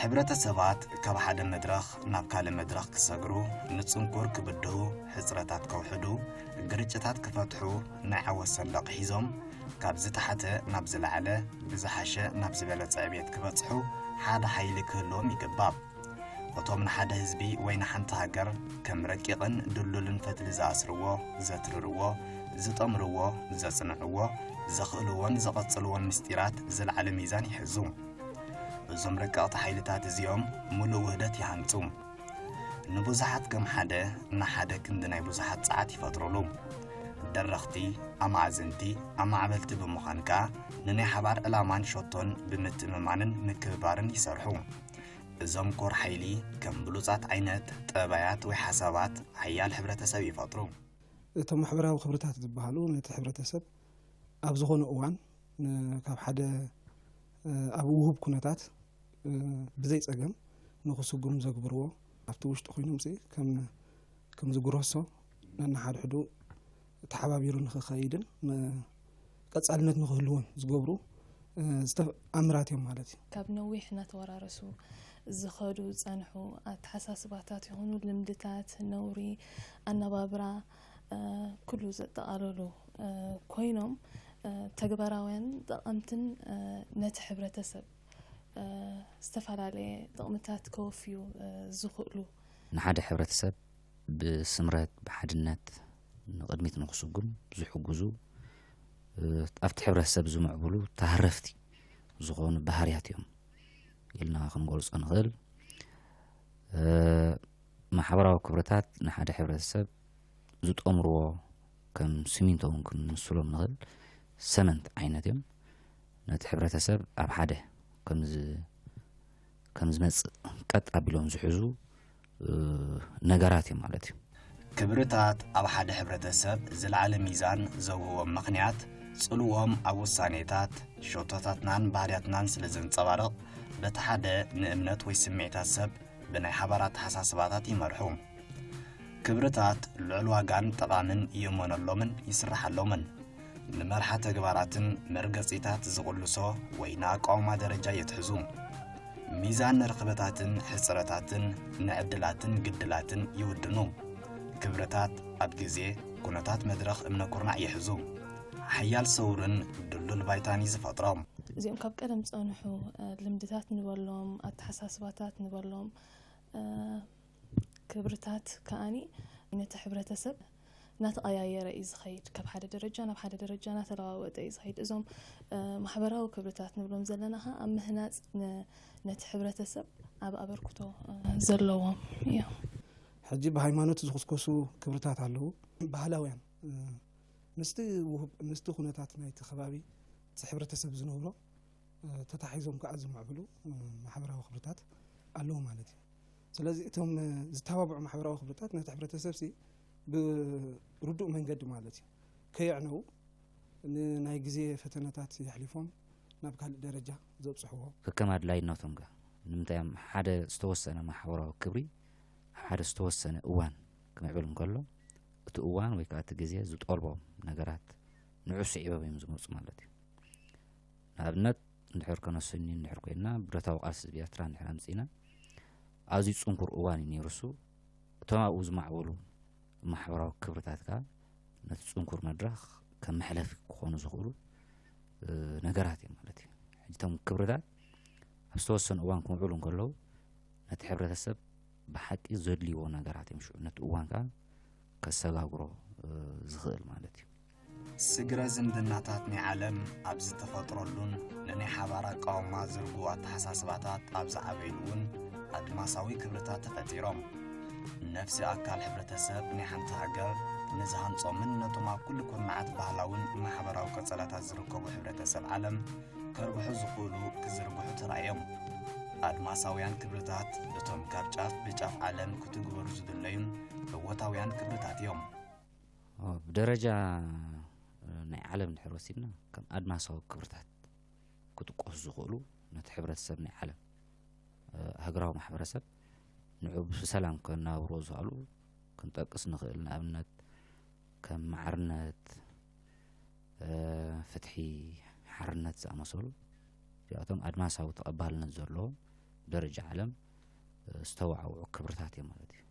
ሕብረተሰባት ካብ ሓደ መድረኽ ናብ ካልእ መድረኽ ክሰግሩ፣ ንጽንኩር ክብድሁ፣ ሕጽረታት ከውሕዱ፣ ግርጭታት ክፈትሑ፣ ናይ ዓወት ሰንደቕ ሒዞም፣ ካብ ዝተሓተ ናብ ዝለዓለ፣ ብዝሓሸ ናብ ዝበለጸ ዕብየት ክበጽሑ ሓደ ሓይሊ ክህልዎም ይግባእ። እቶም ንሓደ ህዝቢ ወይ ንሓንቲ ሃገር ከም ረቂቕን ድልዱልን ፈትሊ ዝኣስርዎ፣ ዘትርርዎ፣ ዝጠምርዎ፣ ዘጽንዕዎ፣ ዘኽእልዎን ዘቐጽልዎን ምስጢራት ዝለዓለ ሚዛን ይሕዙ። እዞም ረቀቕቲ ሓይልታት እዚኦም ምሉእ ውህደት ይሃንጹ። ንብዙሓት ከም ሓደ፣ ንሓደ ክንዲ ናይ ብዙሓት ጸዓት ይፈጥሩሉ። ደረኽቲ፣ ኣማእዝንቲ፣ ኣማዕበልቲ ብምዃን ከኣ ንናይ ሓባር ዕላማን ሸቶን ብምትእምማንን ምክብባርን ይሰርሑ። እዞም ኮር ሓይሊ ከም ብሉጻት ዓይነት ጠባያት ወይ ሓሳባት ሓያል ሕብረተሰብ ይፈጥሩ። እቶም ማሕበራዊ ክብርታት ዝበሃሉ ነቲ ሕብረተሰብ ኣብ ዝኾነ እዋን ን-፣ ካብ ሓደ፣ እ፣ ኣብ ውሁብ ኩነታት፣ እ፣ ብዘይ ጸገም ንኽስጉም ዘግብርዎ፣ ኣብቲ ውሽጢ ኮይኖም ሲ ከም፣ ከም ዝጉረሶ ነንሓድሕዱ ተሓባቢሩ ንኽኸይድን ን-፣ ቀጻልነት ንኽህልዎን ዝገብሩ፣ እ፣ ዝተፍ-፣ ኣምራት እዮም ማለት እዩ። ካብ ነዊሕ እናተወራረሱ ዝኸዱ ዝጸንሑ ኣተሓሳስባታት ይኹኑ ልምድታት፣ ነውሪ፣ ኣነባብራ፣ እ፣ ኩሉ ዘጠቓለሉ፣ እ፣ ኮይኖም፣ እ፣ ተግባራውያን ጠቐምትን፣ እ፣ ነቲ ሕብረተሰብ፣ እ፣ ዝተፈላለየ ጥቕምታት ከወፍዩ፣ እ፣ ዝኽእሉ። ንሓደ ሕብረተሰብ ብስምረት፣ ብሓድነት ንቕድሚት ንኽስጉም ዝሕግዙ፣ እ፣ ኣብቲ ሕብረተሰብ ዝምዕብሉ ተሃረፍቲ ዝኾኑ ባህርያት እዮም ኢልና ክንገልጾ ንኽእል። እ፣ ማሕበራዊ ክብርታት ንሓደ ሕብረተሰብ ዝጠምርዎ ከም ሲሚንቶ እውን ክንምስሎም ንኽእል ሰመንት ዓይነት እዮም። ነቲ ሕብረተሰብ ኣብ ሓደ ከም ዝ-፣ ከም ዝመጽእ ቀጥ ኣቢሎም ዝሕዙ፣ እ፣ ነገራት እዮም ማለት እዩ። ክብርታት ኣብ ሓደ ሕብረተሰብ ዝለዓለ ሚዛን ዘውህቦም ምኽንያት፣ ጽልዎም ኣብ ውሳኔታት፣ ሸቶታትናን ባህርያትናን ስለ ዘንጸባርቕ፣ በቲ ሓደ ንእምነት ወይ ስምዒታት ሰብ ብናይ ሓባር ኣተሓሳስባታት ይመርሑ። ክብርታት ልዑል ዋጋን ጠቓምን ይእመነሎምን ይስርሓሎምን። ንመርሓ ተግባራትን መርገጺታት ዝቕልሶ ወይ ንኣቃውማ ደረጃ የትሕዙ። ሚዛን ንርኽበታትን ሕጽረታትን ንዕድላትን ግድላትን ይውድኑ። ክብርታት ኣብ ግዜ ኩነታት መድረኽ እምነ ኩርናዕ ይሕዙ። ሓያል ሰውርን ድልዱል ባይታን እዩ ዝፈጥሮም። እዚኦም ካብ ቀደም ዝጸንሑ፣ እ፣ ልምድታት ንበሎም፣ ኣተሓሳስባታት ንበሎም፣ እ፣ ክብርታት ከኣኒ ነቲ ሕብረተሰብ እናተቐያየረ እዩ ዝኸይድ። ካብ ሓደ ደረጃ ናብ ሓደ ደረጃ እናተለዋወጠ እዩ ዝኸይድ። እዞም፣ እ፣ ማሕበራዊ ክብርታት ንብሎም ዘለና ኸኣ ኣብ ምህናጽ ነ-፣ ነቲ ሕብረተሰብ ኣብ ኣበርክቶ፣ እ፣ ዘለዎም እዮም። ሕጂ ብሃይማኖት ዝኹስኮሱ ክብርታት ኣለዉ። ባህላውያን፣ እ፣ ምስቲ ውሁብ፣ ምስቲ ኩነታት ናይቲ ከባቢ፣ እቲ ሕብረተሰብ ዝነብሮ፣ እ፣ ተታሒዞም ከኣ ዝምዕብሉ፣ እ፣ ማሕበራዊ ክብርታት ኣለዉ ማለት እዩ። ስለዚ እቶም፣ እ፣ ዝተባብዑ ማሕበራዊ ክብርታት ነቲ ሕብረተሰብሲ ብርዱእ መንገዲ ማለት እዩ ከየዕነዉ ንናይ ግዜ ፈተነታት የሕሊፎም ናብ ካልእ ደረጃ ዘብጽሕዎ። ከከም ኣድላይነቶም ከ ንምንታይ እዮም ሓደ ዝተወሰነ ማሕበራዊ ክብሪ ኣብ ሓደ ዝተወሰነ እዋን ክምዕብል እንከሎ፣ እቲ እዋን ወይ ከኣ እቲ ግዜ ዝጠልቦም ነገራት ንዑ ስዒቦም እዮም ዝመጹ ማለት እዩ። ንኣብነት፣ እንድሕር ከነሰኒ እንድሕር ኮይንና፣ ብረታዊ ቃልሲ ህዝቢ ኤርትራ እንድሕር ኣምጺእና፣ ኣዝዩ ጽንኩር እዋን እዩ ነይሩ እሱ። እቶም ኣብኡ ዝማዕበሉ ማሕበራዊ ክብርታት ከኣ ነቲ ጽንኩር መድረኽ ከም መሕለፊ ክኾኑ ዝኽእሉ፣ እ፣ ነገራት እዮም ማለት እዩ። ሕጂ እቶም ክብርታት ኣብ ዝተወሰኑ እዋን ክምዕብሉ እንከለዉ፣ ነቲ ሕብረተሰብ ብሓቂ ዘድልይዎ ነገራት እዮም ሽዑ ነቲ እዋን ከኣ ከሰጋግሮ፣ እ፣ ዝኽእል ማለት እዩ። ስግረ ዝምድናታት ናይ ዓለም ኣብ ዝተፈጥረሉን ንናይ ሓባር ኣቃውማ ዝርግኡ ኣተሓሳስባታት ኣብ ዝዓበይሉ እውን ኣድማሳዊ ክብርታት ተፈጢሮም። ነፍሲ ኣካል ሕብረተሰብ ናይ ሓንቲ ሃገር ንዝሃንጾምን ነቶም ኣብ ኩሉ ኩርናዓት ባህላውን ማሕበራዊ ቀጸላታት ዝርከቡ ሕብረተሰብ ዓለም ከርብሑ ዝኽእሉ ክዝርግሑ ተራእዮም። ኣድማሳውያን ክብርታት እቶም ካብ ጫፍ ብጫፍ ዓለም ክትግበሩ ዝድለዩን እወታውያን ክብርታት እዮም። ኦ፣ ብደረጃ ናይ ዓለም እንድሕር ወሲድና ከም ኣድማሳዊ ክብርታት ክጥቀሱ ዝኽእሉ ነቲ ሕብረተሰብ ናይ ዓለም፣ እ፣ ሃገራዊ ማሕበረሰብ ንዑ ብሰላም ከናብሮ ዝኽእሉ ክንጠቅስ ንኽእል። ንኣብነት ከም ማዕርነት፣ እ፣ ፍትሒ፣ ሓርነት ዝኣመሰሉ እዚኣቶም ኣድማሳዊ ተቐባልነት ዘለዎም ደረጃ ዓለም ዝተዋዕውዑ ክብርታት እዮም ማለት እዩ።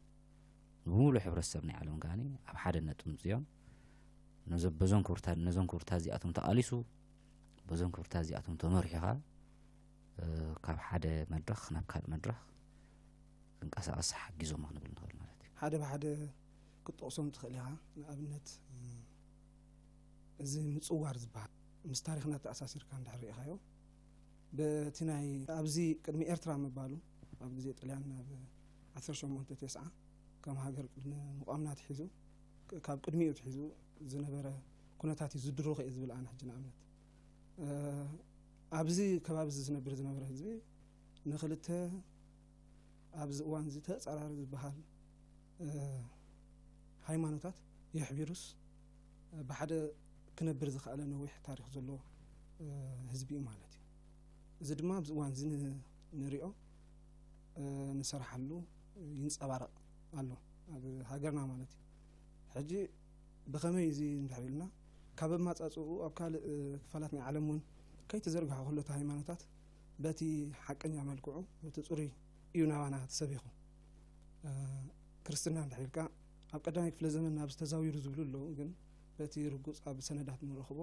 ብሙሉእ ሕብረተሰብ ናይ ዓለም ጋኒ ኣብ ሓደ ነጥቢ ምፅዮም ነዞ- በዞም ክብርታት ነዞም ክብርታት እዚኣቶም ተቓሊሱ በዞም ክብርታት እዚኣቶም ተመሪሑ ኸዓ ካብ ሓደ መድረኽ ናብ ካልእ መድረኽ ክንቀሳቐስ ሓጊዞሞ ክንብል ንኽእል ማለት እዩ። ሓደ ብሓደ ክትጠቕሶም ትኽእል ኢኻ። ንኣብነት እዚ ምጽዋር ዝበሃል ምስ ታሪኽና ተኣሳሲርካ እንድሕር ርኢኻዮ በቲ ናይ ኣብዚ ቅድሚ ኤርትራ ምባሉ ኣብ ግዜ ጥልያን ናብ ዓሰርተ ሸሞንተ ተስዓ ከም ሃገር ቅድሚ ምቋምና ትሒዙ ካብ ቅድሚኡ ትሒዙ ዝነበረ ኩነታት እዩ ዝድርኽ እየ ዝብል ኣነ ሕጂ ንኣብነት ኣብዚ ከባቢ እዚ ዝነብር ዝነበረ ህዝቢ ንክልተ ኣብዚ እዋን እዚ ተፃራሪ ዝበሃል ሃይማኖታት የሕቢሩስ ብሓደ ክነብር ዝኸኣለ ነዊሕ ታሪክ ዘለዎ ህዝቢ እዩ ማለት እዩ። እዚ ድማ ኣብዚ እዋን እዚ ንሪኦ ንሰርሓሉ ይንፀባረቕ ኣሎ ኣብ ሃገርና ማለት እዩ። ሕጂ ብኸመይ እዚ እንድሕር ኢልና ካብ ኣማፃፅኡ ኣብ ካልእ ክፋላት ናይ ዓለም እውን ከይተዘርግሐ ከሎ እቲ ሃይማኖታት በቲ ሓቀኛ መልክዑ በቲ ፅሩይ እዩ ናባና ተሰቢኹ። ክርስትና እንድሕር ኢልካ ኣብ ቀዳማይ ክፍለ ዘመን ናብ ዝተዛዊሩ ዝብሉ ኣለዉ፣ ግን በቲ ርጉፅ ኣብ ሰነዳት ንረኽቦ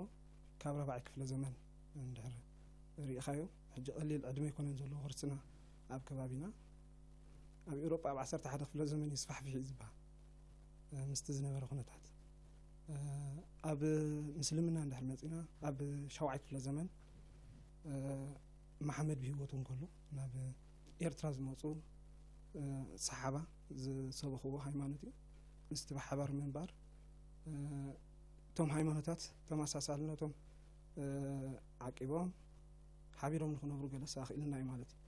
ካብ ራብዓይ ክፍለ ዘመን እንድሕር ርኢኻዮ ሕጂ ቀሊል ዕድመ ኣይኮነን ዘለዎ ክርስትና ኣብ ከባቢና። ኣብ ኤውሮጳ ኣብ ዓሰርተ ሓደ ክፍለ ዘመን እዩ ስፋሕፊሕ እዩ ዝበሃል ምስቲ ዝነበረ ኩነታት። ኣብ ምስልምና እንድሕር መፂና ኣብ ሻውዓይ ክፍለ ዘመን መሓመድ ብህይወቱ እንከሎ ናብ ኤርትራ ዝመፁ ሰሓባ ዝሰበኽዎ ሃይማኖት እዩ። ምስቲ ብሓባር ምንባር እቶም ሃይማኖታት ተመሳሳልነቶም ዓቂቦም ሓቢሮም ንክነብሩ ገለስ ኣኽኢልና እዩ ማለት እዩ።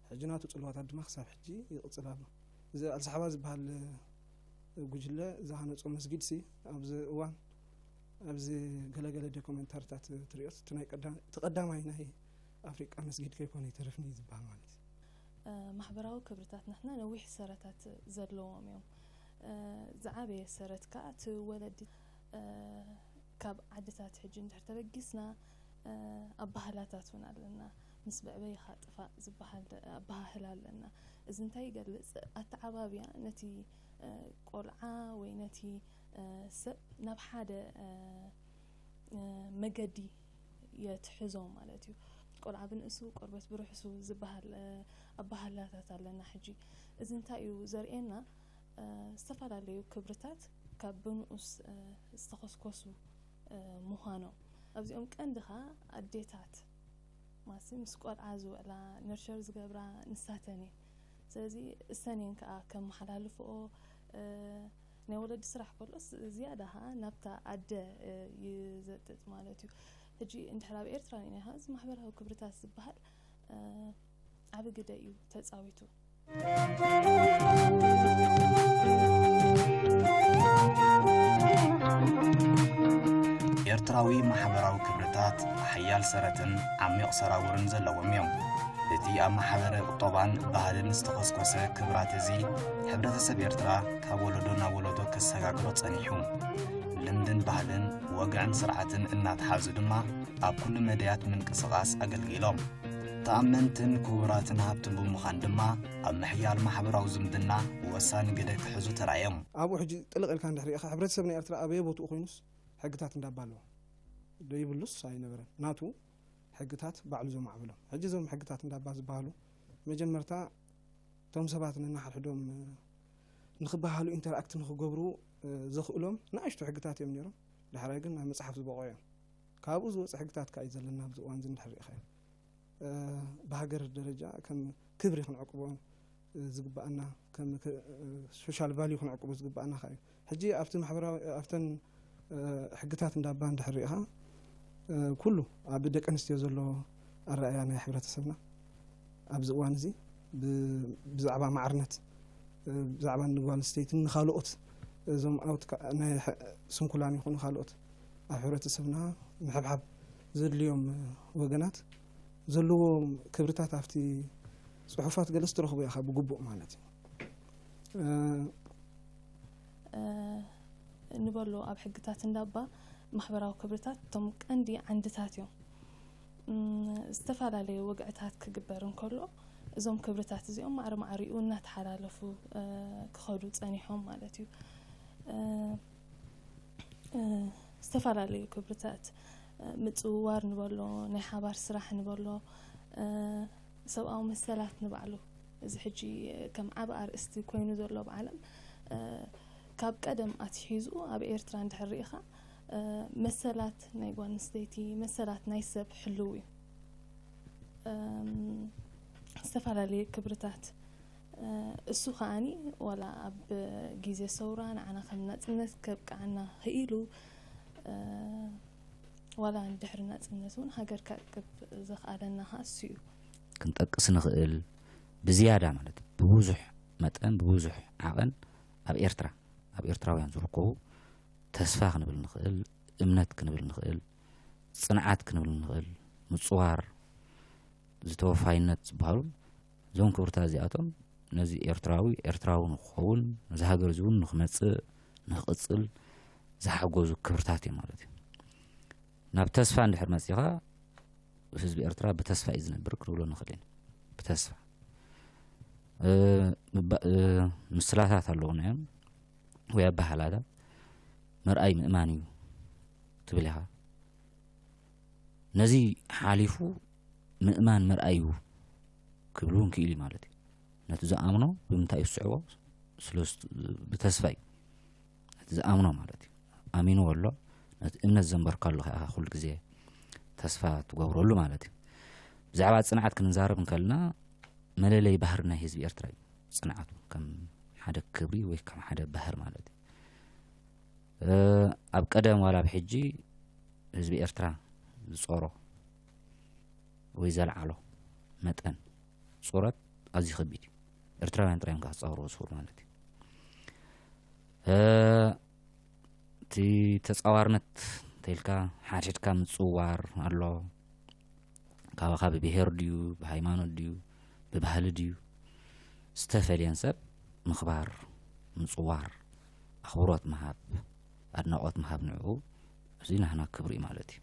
ሕጂ ናቱ ፅልዋታት ድማ ክሳብ ሕጂ ይቕፅል ኣሎ። እዚ ኣልሳሓባ ዝበሃል ጉጅለ ዝሃነፆ መስጊድ ሲ ኣብዚ እዋን ኣብዚ ገለገለ ዶኩመንታሪታት ትሪኦ እቲ ናይ ቀዳም- እቲ ቀዳማይ ናይ ኣፍሪቃ መስጊድ ከይኮነ ይተርፍኒ እዩ ዝበሃል ማለት እዩ። ማሕበራዊ ክብርታት ንሕና ነዊሕ ሰረታት ዘለዎም እዮም። ዝዓበየ ሰረት ከዓ እቲ ወለዲ ካብ ዓድታት ሕጂ እንድሕር ተበጊስና ኣባህላታት እውን ኣለና። ምስ ብዕበይኻ ጥፋእ ዝበሃል ኣባህላ ኣለና። እዚ እንታይ ይገልፅ? ኣተዓባብያ ነቲ ቆልዓ ወይ ነቲ ሰብ ናብ ሓደ መገዲ የትሕዞ ማለት እዩ። ቆልዓ ብንእሱ ቆርበት ብርሕሱ ዝበሃል ኣባህላታት ኣለና። ሕጂ እዚ እንታይ እዩ ዘርእየና? ዝተፈላለዩ ክብርታት ካብ ብንኡስ ዝተኸስኮሱ ምዃኖም ኣብዚኦም ቀንዲ ኸዓ ኣዴታት ማሲ ምስ ቆልዓ ዝውዕላ ነርሸር ዝገብራ ንሳተን እየን። ስለዚ እሰን እየን ከዓ ከመሓላልፍኦ ናይ ወለዲ ስራሕ ከሎስ ዝያዳ ከዓ ናብታ ኣደ ይዘጥጥ ማለት እዩ። ሕጂ እንድሕር ኣብ ኤርትራ ርኢናዮ እዚ ማሕበራዊ ክብርታት ዝበሃል ዓቢ ግደ እዩ ተጻዊቱ። ኤርትራዊ ማሕበራዊ ክብርታት ሓያል ሰረትን ዓሚቕ ሰራውርን ዘለዎም እዮም። እቲ ኣብ ማሕበረ ቁጠባን ባህልን ዝተኸስኮሰ ክብራት እዚ ሕብረተሰብ ኤርትራ ካብ ወለዶ ናብ ወለዶ ከሰጋግሮ ጸኒሑ። ልምድን ባህልን ወግዕን ስርዓትን እናተሓዙ ድማ ኣብ ኩሉ መዳያት ምንቅስቓስ ኣገልጊሎም። ተኣመንትን ክቡራትን ሃብትን ብምዃን ድማ ኣብ ምሕያል ማሕበራዊ ዝምድና ወሳኒ ግደ ክሕዙ ተራእዮም። ኣብኡ ሕጂ ጥልቕ ኢልካ እንድሕር ርኢኻ ሕብረተሰብ ናይ ኤርትራ ኣበየ ቦትኡ ኮይኑስ ሕግታት እንዳባ ኣለዎ። ደይብሉስ ኣይነበረን። ናቱ ሕግታት ባዕሉ ዘማዕብሎም። ሕጂ እዞም ሕግታት እንዳባ ዝበሃሉ መጀመርታ እቶም ሰባት ነንሓድሕዶም ንኽበሃሉ ኢንተርኣክት ንኽገብሩ ዘኽእሎም ንኣሽቱ ሕግታት እዮም ነይሮም። ዳሕራይ ግን ናብ መፅሓፍ ዝበቑዑ እዮም። ካብኡ ዝወፀ ሕግታት ከዓ እዩ ዘለና ኣብዚ እዋን እዚ እንድሕር ርኢኻዮ። ብሃገር ደረጃ ከም ክብሪ ክንዕቅቦ ዝግባኣና ከም ሶሻል ቫልዩ ክንዕቅቦ ዝግባኣና ከዓ እዩ። ሕጂ ኣብቲ ማሕበራዊ ኣብተን ሕግታት እንዳባ እንድሕር ርኢኻ ኩሉ ኣብ ደቂ ኣንስትዮ ዘሎ ኣረኣያ ናይ ሕብረተሰብና ኣብዚ እዋን እዚ ብዛዕባ ማዕርነት ብዛዕባ ንጓል ኣንስተይትን ንካልኦት እዞም ኣውት ናይ ስንኩላን ይኹኑ ካልኦት ኣብ ሕብረተሰብና ምሕብሓብ ዘድልዮም ወገናት ዘለዎም ክብርታት ኣብቲ ፅሑፋት ገለስ ትረኽቦ ኢኻ ብግቡእ ማለት እዩ። ንበሎ ኣብ ሕግታት እንዳባ ማሕበራዊ ክብርታት እቶም ቀንዲ ዓንድታት እዮም። ዝተፈላለዩ ወግዕታት ክግበር እንከሎ እዞም ክብርታት እዚኦም ማዕረ ማዕሪኡ እናተሓላለፉ ክኸዱ ጸኒሖም ማለት እዩ። ዝተፈላለዩ ክብርታት ምጽውዋር ንበሎ፣ ናይ ሓባር ስራሕ ንበሎ፣ ሰብኣዊ መሰላት ንባዕሉ፣ እዚ ሕጂ ከም ዓቢ ኣርእስቲ ኮይኑ ዘሎ ኣብ ዓለም፣ ካብ ቀደም ኣትሒዙ ኣብ ኤርትራ እንድሕር ርኢኻ፣ መሰላት ናይ ጓል ኣንስተይቲ፣ መሰላት ናይ ሰብ ሕልው እዩ። ዝተፈላለዩ ክብርታት፣ እሱ ከኣኒ ዋላ ኣብ ግዜ ሰውራ ንዓና ከም ናጽነት ከብቅዓና ክኢሉ፣ ዋላ ንድሕሪ ናጽነት እውን ሃገር ከዕቅብ ዘኽኣለና ከኣ እሱ እዩ። ክንጠቅስ ንኽእል ብዝያዳ ማለት እዩ፣ ብብዙሕ መጠን፣ ብብዙሕ ዓቐን ኣብ ኤርትራ፣ ኣብ ኤርትራውያን ዝርከቡ ተስፋ ክንብል ንኽእል፣ እምነት ክንብል ንኽእል፣ ጽንዓት ክንብል ንኽእል፣ ምጽዋር፣ ዝተወፋይነት ዝበሃሉ እዞም ክብርታት እዚኣቶም ነዚ ኤርትራዊ ኤርትራዊ ንክኸውን፣ ነዚ ሃገር እዚ እውን ንክመጽእ፣ ንክቕጽል ዝሓገዙ ክብርታት እዮም ማለት እዩ። ናብ ተስፋ እንድሕር መጺኻ፣ ህዝቢ ኤርትራ ብተስፋ እዩ ዝነብር ክንብሎ ንኽእል ኢና። ብተስፋ። እ፣ ምባ-፣ እ፣ ምስላታት ኣለዉና እዮም ወይ ኣበሃላታት። ምርኣይ ምእማን እዩ ትብል ኢኻ። ነዚ ሓሊፉ ምእማን ምርኣይ እዩ ክብል እውን ክኢል እዩ ማለት እዩ። ነቲ ዝኣምኖ ብምንታይ እዩ ዝስዕቦ? ስለ ዝት-፣ ብተስፋ እዩ። ነቲ ዝኣምኖ ማለት እዩ። ኣሚንዎ ኣሎ። ነቲ እምነት ዘንበርካሉ ከኣ ኩሉ ግዜ ተስፋ ትገብረሉ ማለት እዩ። ብዛዕባ ጽንዓት ክንዛረብ እንከልና፣ መለለይ ባህሪ ናይ ህዝቢ ኤርትራ እዩ። ጽንዓቱ ከም ሓደ ክብሪ ወይ ከም ሓደ ባህሪ ማለት እዩ። እ፣ ኣብ ቀደም ዋላ ኣብ ሕጂ ህዝቢ ኤርትራ ዝጾሮ ወይ ዘልዓሎ መጠን ጾረት ኣዝዩ ከቢድ እዩ። ኤርትራውያን ጥራይ እዮም ክጻወርዎ ዝኽእሉ ማለት እዩ። እ፣ እቲ ተጻዋርነት እንተኢልካ ሓድሕድካ ምጽዋር ኣሎ። ካባኻ ብብሄር ድዩ፣ ብሃይማኖት ድዩ፣ ብባህሊ ድዩ ዝተፈልየን ሰብ ምኽባር፣ ምጽዋር፣ ኣኽብሮት ምሃብ፣ ኣድናቖት ምሃብ ንዕኡ፣ እዚ ናህና ክብሪ እዩ ማለት እዩ።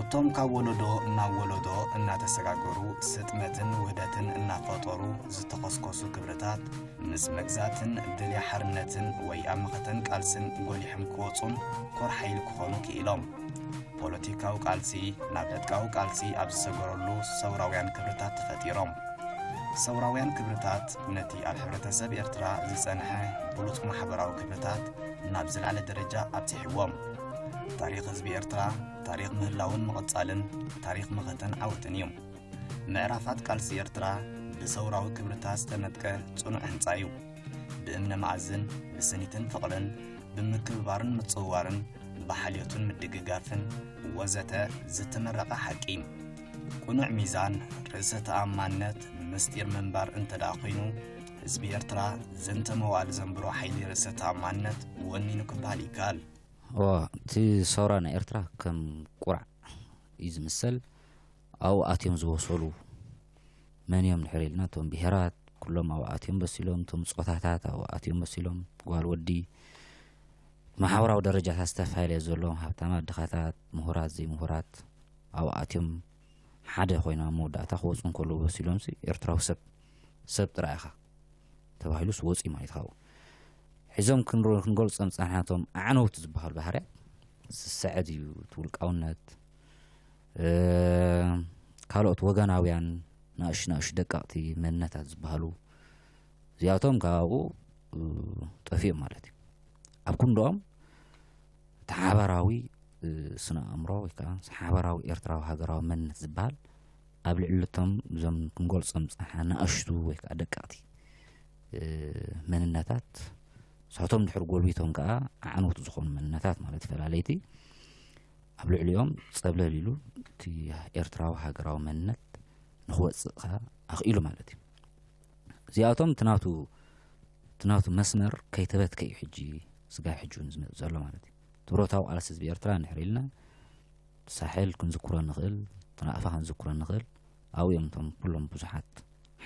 እቶም ካብ ወለዶ ናብ ወለዶ እናተሰጋገሩ ስጥመትን ውህደትን እናፈጠሩ ዝተኸስከሱ ክብርታት፣ ምስ መግዛእትን ድልያ ሓርነትን ወይ ኣብ መኸተን ቃልስን ጎሊሖም ክወጹን ኮር ሓይሊ ክኾኑ ክኢሎም። ፖለቲካዊ ቃልሲ ናብ ዕጥቃዊ ቃልሲ ኣብ ዝሰገረሉ ሰውራውያን ክብርታት ተፈጢሮም። ሰውራውያን ክብርታት ነቲ ኣብ ሕብረተሰብ ኤርትራ ዝጸንሐ ብሉጽ ማሕበራዊ ክብርታት ናብ ዝለዓለ ደረጃ ኣብጺሕዎም። ታሪኽ ህዝቢ ኤርትራ ታሪኽ ምህላውን ምቕጻልን፣ ታሪኽ መኸተን ዓወትን እዩ። ምዕራፋት ቃልሲ ኤርትራ ብሰውራዊ ክብርታት ዝተነድቀ ጽኑዕ ህንጻ እዩ። ብእምነ መኣዝን፣ ብስኒትን ፍቕርን፣ ብምክብባርን ምጽውዋርን፣ ብሓልዮትን ምድግጋፍን ወዘተ ዝተመረቐ ሓቂ። ቅኑዕ ሚዛን፣ ርእሰ ተኣማንነት፣ ምስጢር ምንባር እንተ ደኣ ኮይኑ፣ ህዝቢ ኤርትራ ዘንተ መዋእል ዘንብሮ ሓይሊ ርእሰ ተኣማንነት ወኒኑ ክበሃል ይከኣል። እዋ፣ እቲ ሰውራ ናይ ኤርትራ ከም ቁራዕ እዩ ዝምሰል። ኣብኡ ኣትዮም ዝበሰሉ መን እዮም እንድሕር ኢልና፣ እቶም ብሄራት ኩሎም ኣብኡ ኣትዮም በሲሎም፣ እቶም ጾታታት ኣብኡ ኣትዮም በሲሎም፣ ጓል ወዲ፣ ማሕበራዊ ደረጃታት ዝተፈላለየ ዘለዎም፣ ሃብታማት ድኻታት፣ ምሁራት ዘይምሁራት ኣብኡ ኣትዮም ሓደ ኮይኖም ኣብ መወዳእታ ክወፁ እንከለዉ በሲሎምሲ ኤርትራዊ ሰብ፣ ሰብ ጥራይ ኢኻ ተባሂሉስ ወፂኡ ማለት ካብኡ። ሒዞም ክንሮ-፣ ክንገልጾም ዝጸናሕና እቶም ኣዕነውቲ ዝበሃሉ ባህርያት፣ ስስዐት እዩ፣ እቲ ውልቃውነት፣ እ፣ ካልኦት ወገናውያን ናእሽ ናእሽ ደቀቕቲ መንነታት ዝበሃሉ፣ እዚኣቶም ካብኡ፣ እ፣ ጠፊኦም ማለት እዩ። ኣብ ክንድኦም እቲ ሓባራዊ፣ እ፣ ስነ ኣእምሮ ወይ ከዓ ሓባራዊ ኤርትራዊ ሃገራዊ መንነት ዝበሃል ኣብ ልዕሊ እቶም እዞም ክንገልጾም ዝጸናሕና ናእሽቱ ወይ ከዓ ደቀቕቲ፣ እ፣ መንነታት፣ ንሳቶም ድሕሪ ጎልቢቶም ከዓ ኣዕነውቲ ዝኾኑ መንነታት ማለት ፈላለይቲ ኣብ ልዕሊኦም ጸብለል ኢሉ እቲ ኤርትራዊ ሃገራዊ መንነት ንኽወጽእ ከኣ ኣኽኢሉ ማለት እዩ። እዚኣቶም እቲ ናቱ፣ እቲ ናቱ መስመር ከይተበትከ እዩ ሕጂ ስጋብ ሕጂ እውን ዝመጽእ ዘሎ ማለት እዩ። እቲ ብረታዊ ቃልሲ ህዝቢ ኤርትራ እንድሕር ኢልና፣ ሳሕል ክንዝክሮ ንኽእል፣ እቲ ናቕፋ ክንዝክሮ ንኽእል፣ ኣብኡ እዮም እቶም ኩሎም ብዙሓት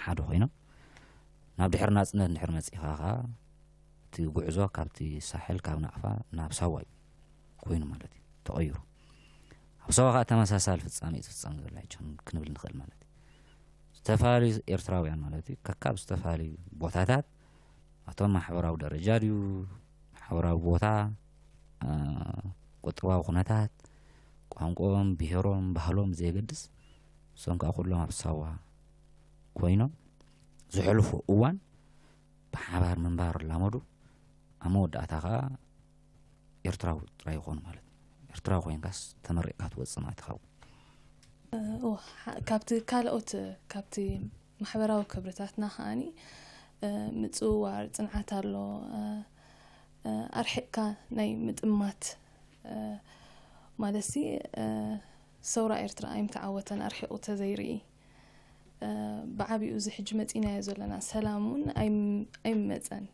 ሓደ ኮይኖም። ናብ ድሕሪ ናጽነት እንድሕር መጺእኻ ከኣ፣ እቲ ጉዕዞ ካብቲ ሳሕል፣ ካብ ናቕፋ ናብ ሳዋ እዩ ኮይኑ ማለት እዩ፣ ተቐይሩ። ኣብ ሳዋ ከኣ ተመሳሳሊ ፍጻሜ እዩ ዝፍጸም ዘሎ ሕጂ ክን-፣ ክንብል ንኽእል ማለት እዩ። ዝተፈላለዩ ኤርትራውያን ማለት እዩ፣ ከካብ ዝተፈላለዩ ቦታታት፣ ኣቶም ማሕበራዊ ደረጃ ድዩ፣ ማሕበራዊ ቦታ፣ እ፣ ቁጠባዊ ኩነታት፣ ቋንቋኦም፣ ብሄሮም፣ ባህሎም ዘየገድስ፣ እሶም ከዓ ኩሎም ኣብ ሳዋ ኮይኖም ዘሕልፉ እዋን ብሓባር ምንባር ላመዱ። ኣብ መወዳእታ ከዓ ኤርትራዊ ጥራይ ይኾኑ ማለት እዩ። ኤርትራዊ ኮይንካስ ተመሪቕካ ትወጽእ ማለት ትኸውን። እወ፣ ሓ- ካብቲ ካልኦት፣ ካብቲ ማሕበራዊ ክብርታትና ከዓኒ፣ እ፣ ምጽውዋር፣ ጽንዓት ኣሎ። እ፣ እ፣ ኣርሒቕካ ናይ ምጥማት፣ እ፣ ማለትሲ፣ እ፣ ሰውራ ኤርትራ ኣይምተዓወተን ኣርሒቑ ተዘይርኢ። እ፣ ብዓቢኡ እዚ ሕጂ መጺናዮ ዘለና ሰላም እውን ኣይም-፣ ኣይመጸን።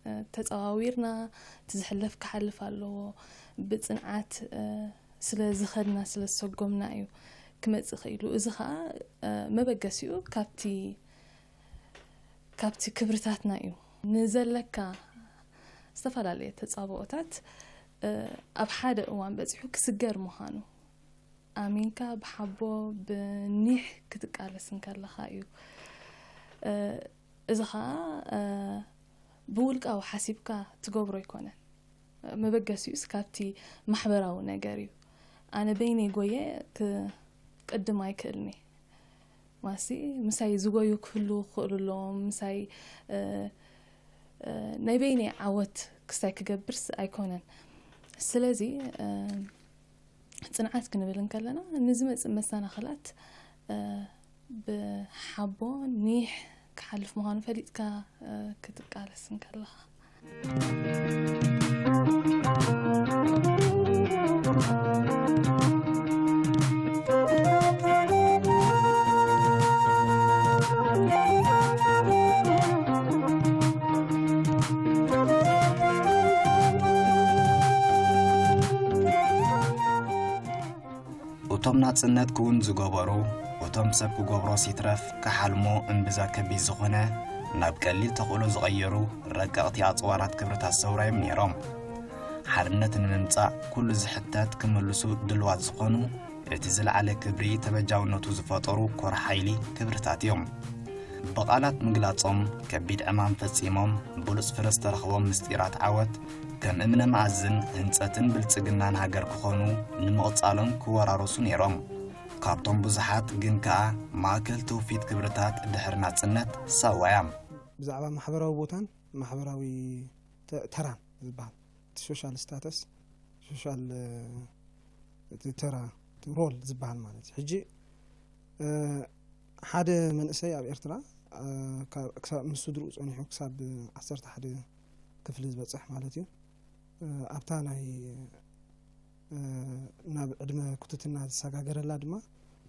እ፣ ተጸዋዊርና፣ እቲ ዝሕለፍ ክሓልፍ ኣለዎ። ብጽንዓት፣ እ፣ ስለ ዝኸድና፣ ስለ ዝሰጎምና እዩ ክመጽእ ኽኢሉ። እዚ ኸኣ፣ እ፣ መበገሲኡ ካብቲ፣ ካብቲ ክብርታትና እዩ። ንዘለካ ዝተፈላለየ ተጻብኦታት፣ እ፣ ኣብ ሓደ እዋን በጺሑ ክስገር ምዃኑ ኣሚንካ ብሓቦ ብኒሕ ክትቃለስ እንከለኻ እዩ። እ፣ እዚ ኸኣ፣ እ፣ ብውልቃዊ ሓሲብካ ትገብሮ ኣይኮነን። መበገሲኡስ ካብቲ ማሕበራዊ ነገር እዩ። ኣነ በይነይ ጎየ ክቅድም ኣይክእልኒ። ማሲ ምሳይ ዝጎዩ ክህሉ ክኽእሉ ኣለዎም። ምሳይ፣ እ፣ እ፣ ናይ በይነይ ዓወት ክስታይ ክገብርስ ኣይኮነን። ስለዚ፣ እ፣ ጽንዓት ክንብል እንከለና ንዝመጽእ መሰናኽላት፣ እ፣ ብሓቦ ኒሕ ክሓልፍ ምዃኑ ፈሊጥካ፣ እ፣ ክትቃለስ እንከለኻ። እቶም ናጽነት ክውን ዝገበሩ፣ እቶም ሰብ ክገብሮስ ይትረፍ ክሓልሞ እምብዛ ከቢድ ዝኾነ፣ ናብ ቀሊል ተኽእሎ ዝቐየሩ ረቀቕቲ ኣጽዋራት ክብርታት ሰውራ እዮም ነይሮም። ሓርነት ንምምጻእ ኩሉ ዝሕተት ክምልሱ ድልዋት ዝኾኑ፣ እቲ ዝለዓለ ክብሪ ተበጃውነቱ ዝፈጠሩ ኮር ሓይሊ ክብርታት እዮም። ብቓላት ምግላጾም ከቢድ ዕማም ፈጺሞም፣ ብሉጽ ፍረ ዝተረኽቦም ምስጢራት ዓወት ከም እምነ መኣዝን ህንጸትን ብልጽግናን ሃገር ክኾኑ ንምቕጻሎም ክወራረሱ ነይሮም። ካብቶም ብዙሓት ግን ከኣ ማእከል ትውፊት ክብርታት ድሕሪ ናጽነት ሳዋ እያ። ብዛዕባ ማሕበራዊ ቦታን ማሕበራዊ ተ-፣ ተራን ዝበሃል፣ እቲ ሶሻል ስታተስ፣ ሶሻል፣ እ፣ እቲ ተራ፣ እቲ ሮል ዝበሃል ማለት እዩ። ሕጂ፣ እ፣ ሓደ መንእሰይ ኣብ ኤርትራ፣ እ፣ ካብ፣ ክሳብ ምስ ስድርኡ ጸኒሑ ክሳብ ዓሰርተ ሓደ ክፍሊ ዝበጽሕ ማለት እዩ። እ፣ ኣብታ ናይ፣ እ፣ ናብ ዕድመ ክቱትና ዝሰጋገረላ ድማ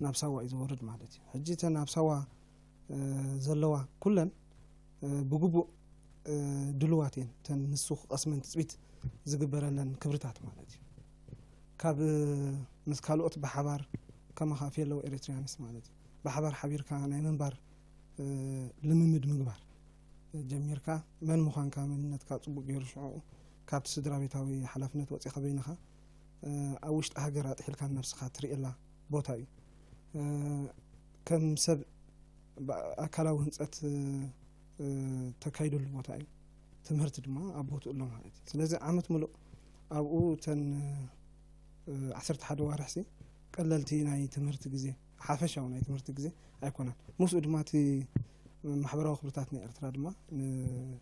ናብ ሳዋ እዩ ዝወርድ ማለት እዩ። ሕጂ እተን ኣብ ሳዋ፣ እ፣ ዘለዋ ኩለን፣ እ፣ ብግቡእ፣ እ፣ ድሉዋት እየን። እተን ንሱ ክቐስመን ትጽቢት ዝግበረለን ክብርታት ማለት እዩ። ካብ፣ እ፣ ምስ ካልኦት ብሓባር ከማኻ ፌሎ ኤሪትሪያንስ ማለት እዩ። ብሓባር ሓቢርካ ናይ ምንባር፣ እ፣ ልምምድ ምግባር ጀሚርካ፣ መን ምዃንካ፣ መንነትካ ጽቡቕ ገይሩ ሽዑ ካብቲ ስድራ ቤታዊ ሓላፍነት ወጺኻ በይንኻ፣ እ፣ ኣብ ውሽጢ ሃገር ኣጥሒልካ ነብስኻ ትርእየላ ቦታ እዩ። እ፣ ከም ሰብ ብ-፣ ኣካላዊ ህንጸት፣ እ፣ እ፣ ተካይደሉ ቦታ እዩ። ትምህርቲ ድማ ኣብ ቦትኡ ኣሎ ማለት እዩ። ስለዚ ዓመት ምሉእ ኣብኡ እተን፣ እ፣ ዓሰርተ ሓደ ዋርሕሲ ቀለልቲ ናይ ትምህርቲ ግዜ፣ ሓፈሻዊ ናይ ትምህርቲ ግዜ ኣይኮነን። ምስኡ ድማ እቲ ማሕበራዊ ክብርታት ናይ ኤርትራ ድማ ን-፣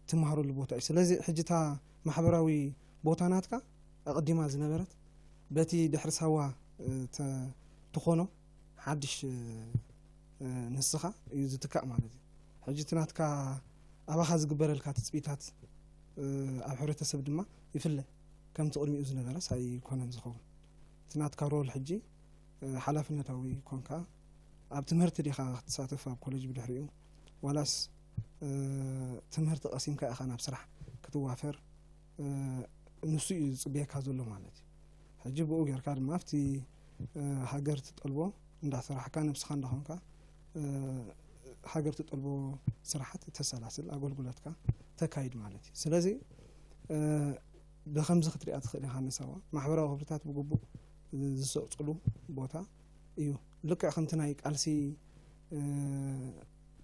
ትመሃረሉ ቦታ እዩ። ስለዚ ሕጂ እታ ማሕበራዊ ቦታ ናትካ ኣቐዲማ ዝነበረት በቲ ድሕሪ ሳዋ፣ እ፣ ተ-፣ ትኾኖ ሓድሽ፣ እ፣ እ፣ ንስኻ እዩ ዝትካእ ማለት እዩ። ሕጂ እቲ ናትካ ኣባኻ ዝግበረልካ ትጽቢታት፣ እ፣ ኣብ ሕብረተሰብ ድማ ይፍለ። ከምቲ ቅድሚኡ ዝነበረስ ኣይኮነን ዝኸውን። እቲ ናትካ ሮል ሕጂ፣ እ፣ ሓላፍነታዊ ኮንካ ኣብ ትምህርቲ ዲኻ ክትሳተፍ ኣብ ኮሌጅ ብድሕሪኡ፣ ዋላስ፣ እ፣ ትምህርቲ ቀሲምካ ኢኻ ናብ ስራሕ ክትዋፈር፣ እ፣ ንሱ እዩ ዝጽበየካ ዘሎ ማለት እዩ። ሕጂ ብኡ ጌርካ ድማ ኣብቲ፣ እ፣ ሃገር ትጠልቦ እንዳሰራሕካ፣ ነብስኻ እንዳኾንካ፣ እ፣ ሃገር ትጠልቦ ስራሓት ተሰላስል፣ ኣገልግሎትካ ተካይድ ማለት እዩ። ስለዚ፣ እ፣ ብኸምዚ ክትሪኣ ትኽእል ኢኻ ንሳዋ። ማሕበራዊ ክብርታት ብግቡእ ዝሰጽሉ ቦታ እዩ። ልክዕ ከምቲ ናይ ቃልሲ፣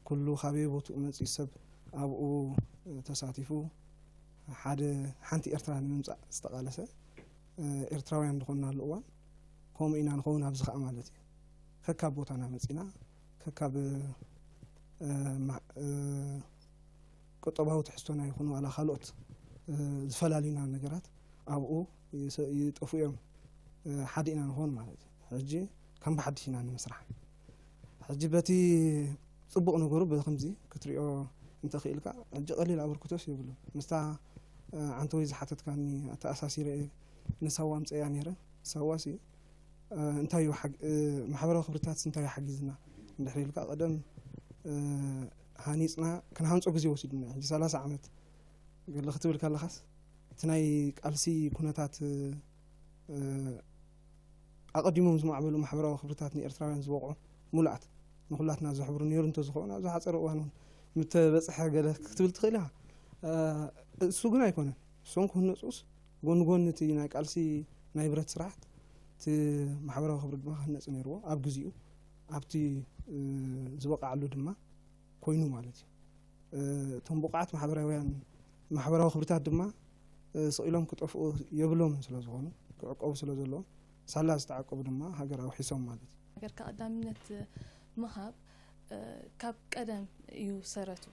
ኩሉ ካበየ ቦትኡ መፂኡ ሰብ ኣብኡ ተሳቲፉ ሓደ ሓንቲ ኤርትራ ንምምፃእ ዝተቓለሰ ኤርትራውያን ዝኾንናሉ እዋን ከምኡ ኢና ንኸውን። ኣብዚ ከዓ ማለት እዩ ከካብ ቦታና መፂና ከካብ ቁጠባዊ ትሕዝቶና ይኹን ዋላ ካልኦት ዝፈላልዩና ነገራት ኣብኡ ይጠፉ እዮም። ሓደ ኢና ንኾን ማለት እዩ። ሕጂ ከም ብሓድሽ ኢና ንምስራሕ። ሕጂ በቲ ፅቡቕ ነገሩ በዚ ከምዚ ክትሪኦ እንተኽኢልካ ሕጂ ቀሊል ኣበርክቶስ የብሉን። ምስታ ዓንተወይ ዝሓተትካኒ ኣተኣሳሲረ እየ ንሳዋ ኣምፀያ ነይረ። ሳዋሲ እንታይ እዩ ማሕበራዊ ክብርታት እንታይ እዩ ሓጊዝና እንድሕር ኢልካ ቀደም ሃኒፅና ክንሃንፆ ግዜ ወሲዱና ሕጂ ሰላሳ ዓመት ገለ ክትብል ከለኻስ እቲ ናይ ቃልሲ ኩነታት ኣቐዲሞም ዝማዕበሉ ማሕበራዊ ክብርታት ንኤርትራውያን ዝበቕዑ ሙሉኣት ንኩላትና ዘሕብሩ ነይሩ እንተዝኸውን ኣብ ዝሓፀረ እዋን እውን ምተበፅሐ ገለ ክትብል ትኽእል ኢኻ። እሱ ግን ኣይኮነን። እሶም ክህነፁስ ጎኒ ጎኒ እቲ ናይ ቃልሲ ናይ ብረት ስራሕት እቲ ማሕበራዊ ክብሪ ድማ ክህነፅ ነይርዎ ኣብ ግዚኡ ኣብቲ ዝበቕዓሉ ድማ ኮይኑ ማለት እዩ። እቶም ብቑዓት ማሕበራውያን ማሕበራዊ ክብርታት ድማ ስቕ ኢሎም ክጠፍኡ የብሎምን ስለ ዝኾኑ ክዕቀቡ ስለ ዘለዎም ሳላ ዝተዓቀቡ ድማ ሃገር ኣውሒሶም ማለት እዩ። ሃገር ቀዳምነት ምሃብ ካብ ቀደም እዩ ሰረቱ።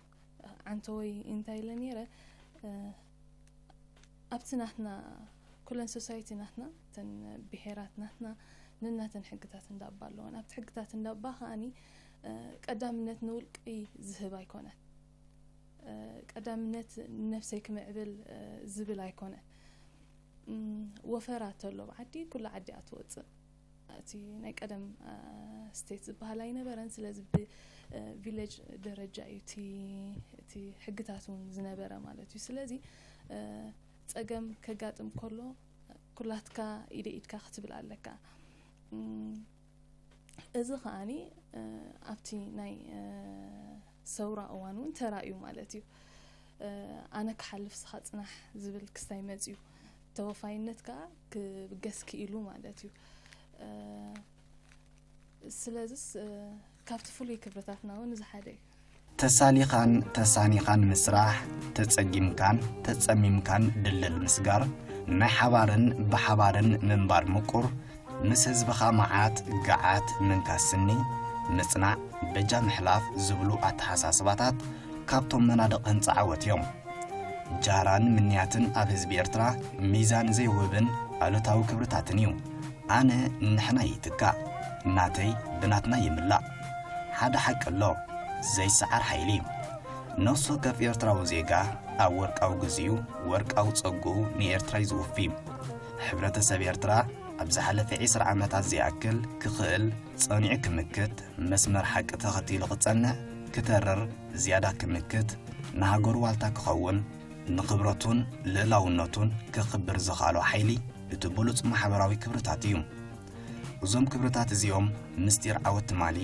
ዓንተወይ እንታይ ኢለ ነይረ ኣብቲ ናትና ኩለን ሶሳይቲ ናትና እተን ብሄራት ናትና ነናተን ሕግታት እንዳባ ኣለወን ኣብቲ ሕግታት እንዳባ ከኣኒ ቀዳምነት ንውልቂ ዝህብ ኣይኮነን ቀዳምነት ንነፍሰይ ክምዕብል ዝብል ኣይኮነን ወፈራ ተሎ ብዓዲ ኩሉ ዓዲ ኣትወፅእ እቲ ናይ ቀደም ስቴት ዝበሃል ኣይነበረን ስለዚ ብቪሌጅ ደረጃ እዩ እቲ ሕግታት እውን ዝነበረ ማለት እዩ ስለዚ ፀገም ከጋጥም ከሎ ኩላትካ ኢደ ኢድካ ክትብል ኣለካ እዚ ከኣኒ ኣብቲ ናይ ሰውራ እዋን እውን ተራእዩ ማለት እዩ ኣነ ክሓልፍ ስኻ ፅናሕ ዝብል ክስታይ መፅዩ ተወፋይነት ከዓ ክብገስ ክኢሉ ማለት እዩ ስለዚስ ካብቲ ፍሉይ ክብርታትና እውን እዚ ሓደ እዩ ተሳሊኻን ተሳኒኻን ምስራሕ፣ ተጸጊምካን ተጸሚምካን ድልድል ምስጋር፣ ናይ ሓባርን ብሓባርን ምንባር ምቁር፣ ምስ ህዝብኻ መዓት፣ ገዓት፣ ምንካስ ስኒ፣ ምጽናዕ፣ በጃ ምሕላፍ ዝብሉ ኣተሓሳስባታት ካብቶም መናድቕ ህንጻ ዓወት እዮም። ጃህራን ምንያትን ኣብ ህዝቢ ኤርትራ ሚዛን ዘይውህብን ኣሉታዊ ክብርታትን እዩ። ኣነ ንሕና ይትካእ፣ ናተይ ብናትና ይምላእ። ሓደ ሓቂ ኣሎ፣ ዘይሰዓር ሓይሊ። ነፍሲ ወከፍ ኤርትራዊ ዜጋ ኣብ ወርቃዊ ግዜኡ ወርቃዊ ጸግኡ ንኤርትራ እዩ ዝውፊ። ሕብረተሰብ ኤርትራ ኣብ ዝሓለፈ ዒስራ ዓመታት ዝኣክል ክኽእል ጸኒዑ ክምክት፣ መስመር ሓቂ ተኸቲሉ ክጸንዕ፣ ክተርር፣ ዝያዳ ክምክት፣ ንሃገሩ ዋልታ ክኸውን፣ ንኽብረቱን ልእላውነቱን ከኽብር ዝኸኣሎ ሓይሊ እቲ ብሉጽ ማሕበራዊ ክብርታት እዩ። እዞም ክብርታት እዚኦም ምስጢር ዓወት ትማሊ፣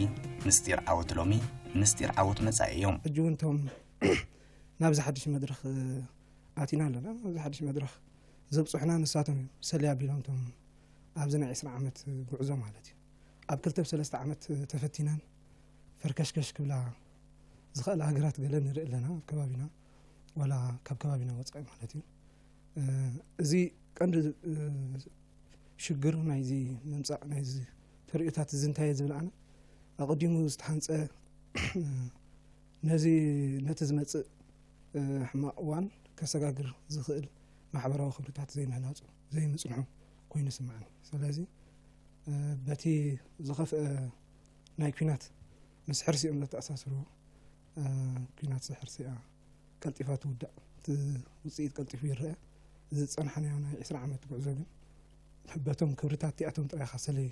ምስጢር ዓወት ሎሚ፣ ምስጢር ዓወት መጻኢ እዮም። ሕጂ እውን እቶም ናብዚ ሓድሽ መድረኽ ኣቲና ኣለና። ናብዚ ሓድሽ መድረኽ ዘብፅሑና ንሳቶም እዮም። ሰለይ ኣቢሎም እቶም ኣብዚ ናይ ዕስራ ዓመት ጉዕዞ ማለት እዩ። ኣብ ክልተ ብሰለስተ ዓመት ተፈቲነን ፈርከሽከሽ ክብላ ዝኽእላ ሃገራት ገለ ንርኢ ኣለና ኣብ ከባቢና ዋላ ካብ ከባቢና ወፃኢ ማለት እዩ። እዚ ቀንዲ ሽግር ናይዚ ምምፃእ ናይዚ ተርእዮታት እዚ እንታይ ዝብል ኣነ ኣቐዲሙ ዝተሃንፀ ነዚ ነቲ ዝመፅእ ሕማቕ እዋን ከሰጋግር ዝኽእል ማሕበራዊ ክብርታት ዘይምህናፁ ዘይምፅንሑ ኮይኑ ይስምዓኒ። ስለዚ በቲ ዝኸፍአ ናይ ኲናት ምስ ሕርሲኦም ዘተኣሳስርዎ ኲናት ሕርሲኣ ቀልጢፋ ትውዳእ፣ እቲ ውፅኢት ቀልጢፉ ይረአ። እዚ ዝፀናሕናዮ ናይ ዕስራ ዓመት ጉዕዞ ግን በቶም ክብርታት እቲኣቶም ጥራይ ኢኻ ሰለይ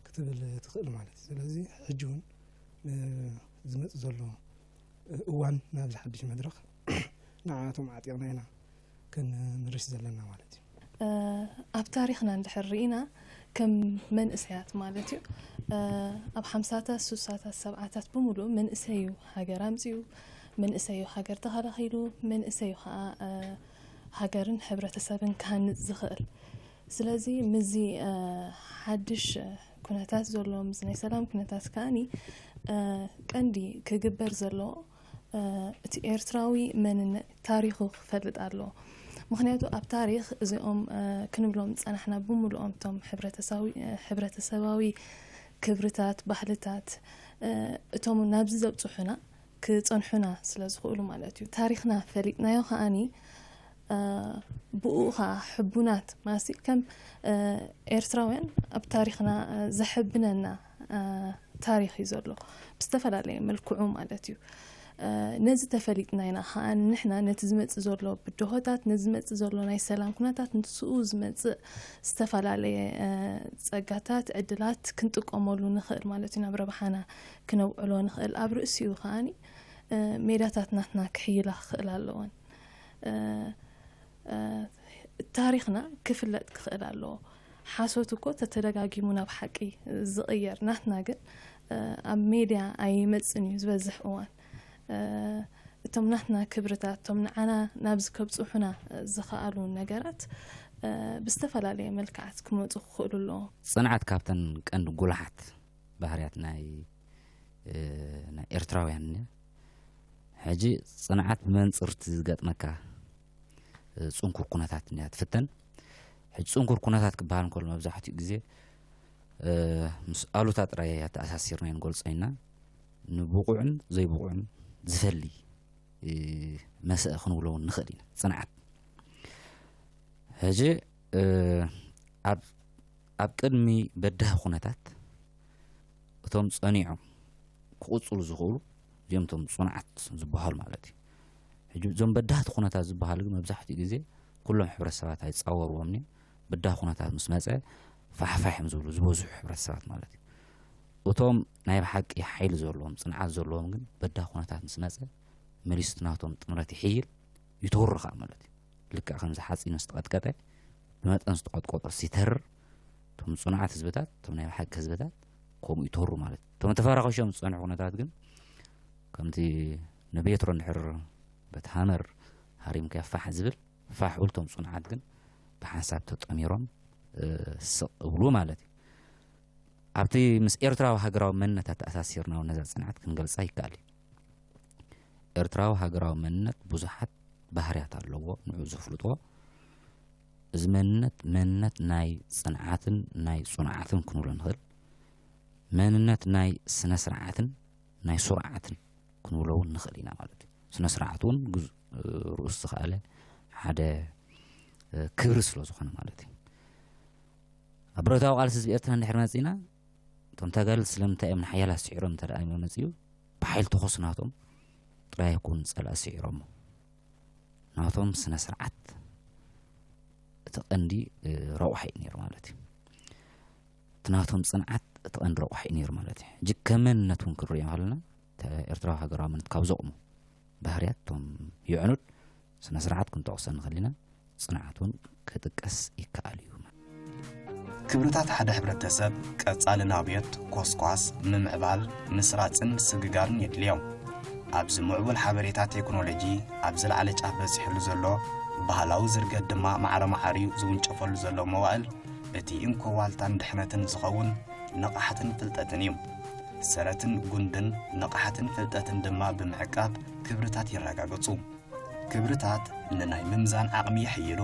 ክትብል ትኽእል ማለት እዩ። ስለዚ ሕጂ እውን ዝመፅእ ዘሎ እዋን ናብዚ ሓድሽ መድረኽ ንዓኣቶም ዓጢቕና ኢና ክንምርሽ ዘለና ማለት እዩ። ኣብ ታሪኽና እንድሕር ርኢና ከም መንእሰያት ማለት እዩ ኣብ ሓምሳታት ሱሳታት ሰብዓታት ብምሉእ መንእሰይ እዩ ሃገር ኣምፅኡ መንእሰይ እዩ ሃገር ተኸላኺሉ መንእሰይ እዩ ከዓ ሃገርን ሕብረተሰብን ክሃንፅ ዝኽእል ስለዚ ምዚ ሓድሽ ኩነታት ዘሎ ምስ ናይ ሰላም ኩነታት ከኣኒ ቀንዲ ክግበር ዘለዎ እቲ ኤርትራዊ መንነት ታሪኹ ክፈልጥ ኣለዎ። ምኽንያቱ ኣብ ታሪኽ እዚኦም ክንብሎም ዝጸናሕና ብምሉኦም እቶም ሕብረተሰባዊ ክብርታት፣ ባህልታት እቶም ናብዚ ዘብጽሑና ክጸንሑና ስለ ዝኽእሉ ማለት እዩ። ታሪኽና ፈሊጥናዮ ከኣኒ ብኡ ኸዓ ሕቡናት ማሲ ከም ኤርትራውያን ኣብ ታሪኽና ዘሕብነና ታሪኽ እዩ ዘሎ ብዝተፈላለየ መልክዑ ማለት እዩ። ነዚ ተፈሊጥና ኢና ከዓ ንሕና ነቲ ዝመፅእ ዘሎ ብድሆታት፣ ነዚ ዝመፅእ ዘሎ ናይ ሰላም ኩነታት፣ ንስኡ ዝመፅእ ዝተፈላለየ ፀጋታት፣ ዕድላት ክንጥቀመሉ ንኽእል ማለት እዩ። ናብ ረብሓና ክነውዕሎ ንኽእል። ኣብ ርእሲኡ ከዓኒ ሜዳታት ናትና ክሕይላ ክኽእል ኣለዎን። ታሪኽና ክፍለጥ ክኽእል ኣለዎ። ሓሶት እኮ ተተደጋጊሙ ናብ ሓቂ ዝቕየር፣ ናትና ግን ኣብ ሜድያ ኣይመፅን እዩ ዝበዝሕ እዋን። እቶም ናትና ክብርታት፣ እቶም ንዓና ናብዚ ከብፅሑና ዝኸኣሉ ነገራት ብዝተፈላለየ መልክዓት ክመፁ ክኽእሉ ኣለዎም። ጽንዓት ካብተን ቀንዲ ጉልሓት ባህርያት ናይ ናይ ኤርትራውያን። ሕጂ ጽንዓት ብመንጽር እቲ ዝገጥመካ ጽንኩር ኩነታት እያ ትፍተን። ሕጂ ጽንኩር ኩነታት ክበሃል እንከሎ መብዛሕትኡ ግዜ ምስ ኣሉታ ጥራይ ኣተኣሳሲርና ንገልጾ ኢና። ንብቑዕን ዘይብቑዕን ዝፈሊ መስእ ክንብሎ እውን ንኽእል ኢና። ጽንዓት ሕጂ ኣብ ኣብ ቅድሚ በዳሂ ኩነታት እቶም ጸኒዖም ክቕጽሉ ዝኽእሉ እዚኦም እቶም ጽኑዓት ዝበሃሉ ማለት እዩ። ሕጂ እዞም በዳህቲ ኩነታት ዝበሃሉ ግን መብዛሕትኡ ግዜ ኩሎም ሕብረተሰባት ኣይጻወርዎምን እዮም። በዳሂ ኩነታት ምስ መጸ ፋሕፋሕ እዮም ዝብሉ ዝበዝሑ ሕብረተሰባት ማለት እዩ። እቶም ናይ ብሓቂ ሓይሊ ዘለዎም ጽንዓት ዘለዎም ግን በዳሂ ኩነታት ምስ መጸ መሊሱ እቲ ናቶም ጥምረት ይሕይል ይተውሩ ኸኣ ማለት እዩ። ልክዕ ከምዚ ሓጺን ዝተቐጥቀጠ ብመጠን ዝተቐጥቀጦ ሲተር እቶም ጽኑዓት ህዝብታት እቶም ናይ ብሓቂ ህዝብታት ከምኡ ይተሩ ማለት እዩ። እቶም ተፈራኸሾም ዝጸንሑ ኩነታት ግን ከምቲ ንቤትሮ እንድሕር በቲ ሃመር ሃሪምካ ፋሕ ዝብል ፋሕ እብሉ እቶም ጽኑዓት ግን ብሓንሳብ ተጠሚሮም ስቕ እብሉ ማለት እዩ። ኣብቲ ምስ ኤርትራዊ ሃገራዊ መንነት ኣተኣሳሲርና እውን ነዛ ጽንዓት ክንገልጻ ይከኣል እዩ። ኤርትራዊ ሃገራዊ መንነት ብዙሓት ባህርያት ኣለዎ ንዑ ዘፍልጦ። እዚ መንነት መንነት ናይ ጽንዓትን ናይ ጽኑዓትን ክንብሎ ንኽእል። መንነት ናይ ስነ ስርዓትን ናይ ስርዓትን ክንብሎ እውን ንኽእል ኢና ማለት እዩ። ስነ ስርዓት እውን ርእስ ዝኸኣለ ሓደ ክብሪ ስለ ዝኾነ ማለት እዩ። ኣብ ብረታዊ ቃልሲ ህዝቢ ኤርትራ እንድሕር መጺና እቶም ተጋደልቲ ስለምንታይ እዮም ንሓያላት ስዒሮም እንተ ደኣ መጺኡ ብሓይሊ ተኾስ ናቶም ጥራይ ኣይኮኑን ጸላኢ ስዒሮሞ። ናቶም ስነ ስርዓት እቲ ቀንዲ ረቑሓ እዩ ነይሩ ማለት እዩ። እቲ ናቶም ጽንዓት እቲ ቀንዲ ረቑሓ እዩ ነይሩ ማለት እዩ። ሕጂ ከም መንነት እውን ክንሪኦ ከለና ኤርትራዊ ሃገራዊ መንነት ካብ ዘቑሙ ባህርያት እቶም የዕኑድ ስነ ስርዓት ክንጠቕሶ ንኽእል ኢና። ጽንዓት እውን ክጥቀስ ይከኣል እዩ። ክብርታት ሓደ ሕብረተሰብ ቀጻሊ ናብዮት፣ ኮስኳስ፣ ምምዕባል፣ ምስራጽን ስግጋርን የድልዮም። ኣብዚ ምዕቡል ሓበሬታ ቴክኖሎጂ ኣብ ዝለዓለ ጫፍ በጺሕሉ ዘሎ ባህላዊ ዝርገት ድማ ማዕረ ማዕሪኡ ዝውንጨፈሉ ዘሎ መዋእል እቲ እንኮ ዋልታን ድሕነትን ዝኸውን ንቕሓትን ፍልጠትን እዩ። ሰረትን ጉንድን ንቕሓትን ፍልጠትን ድማ ብምዕቃብ ክብርታት ይረጋገጹ። ክብርታት ንናይ ምምዛን ዓቕሚ የሕይሉ።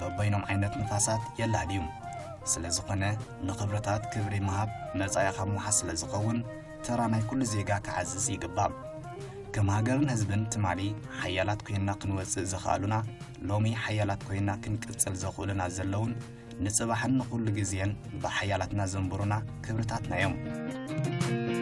በበይኖም ዓይነት ንፋሳት የላልዩ። ስለ ዝኾነ ንኽብርታት ክብሪ ምሃብ መጻኢኻ ምውሓስ ስለ ዝኸውን ተራ ናይ ኩሉ ዜጋ ክዓዝዝ ይግባእ። ከም ሃገርን ህዝብን ትማሊ ሓያላት ኮይንና ክንወጽእ ዘኽኣሉና ሎሚ ሓያላት ኮይንና ክንቅጽል ዘኽእሉና ዘለውን ንጽባሕን ንኹሉ ግዜን ብሓያላትና ዘንብሩና ክብርታትና እዮም።